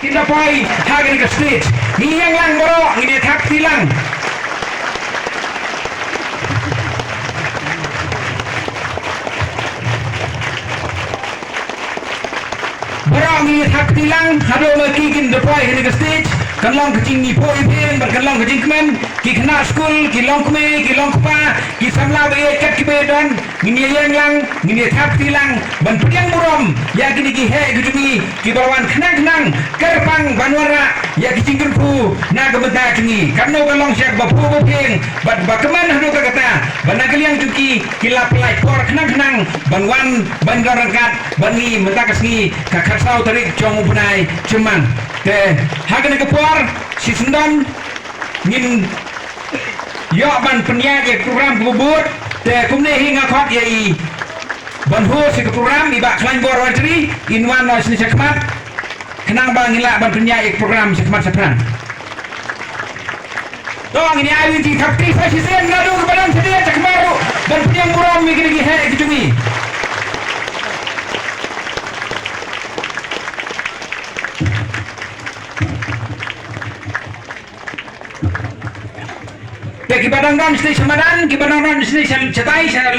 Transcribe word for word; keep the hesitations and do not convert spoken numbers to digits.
Kin da poi ha kane ka stage. Ngi ïeng lang baroh, ngin ïa thap kti lang. Baroh ngin ïa thap kti lang, haduh ma ki kin da poi ha kane ka stage. Kan long ka jingïapoh ïaphieng bad kan long ka jingkmen. Ki khynnah skul, ki longkmie, ki longkpa, ki samla ba ïeit kat kiba ïadon. Ngin ïa ïeng lang, ngin ïa thap kti lang ban pdiang burom ïa kine ki heh ki jong ngi kiba la wan khnang khnang kyrpang ban wanrah ïa ki jingkyrkhu na ka bynta jong ngi. Katno ka long sha kaba phuh ba phieng bad ba kmen haduh katta, ba na ka liang jong ki, ki la pynlait por khnang khnang ban wan ban don ryngkat bad ngi mynta ka sngi ka khatsaw tarik jong u bnai Jymmang. Te ha kane ka por shisyndon ngin ïoh ban pynïaid ïa ka program kaba bud. Te kumne hi nga khot ïa i ban host ïa ka program, i Bah Khlaiñbor Warjri, in wan noh shane shakhmat khnang ba ngin lah ban pynïaid ïa ka program shakhmat shaphrang. To ngin ïa ai ïa ki thap kti sa shisien, naduh kiba dang shadien shakhmat ruh ban pdiang burom ïa kine ki heh ki jong ngi. Te kiba dang don shane sha madan, kiba dang don shane sha, shatai sha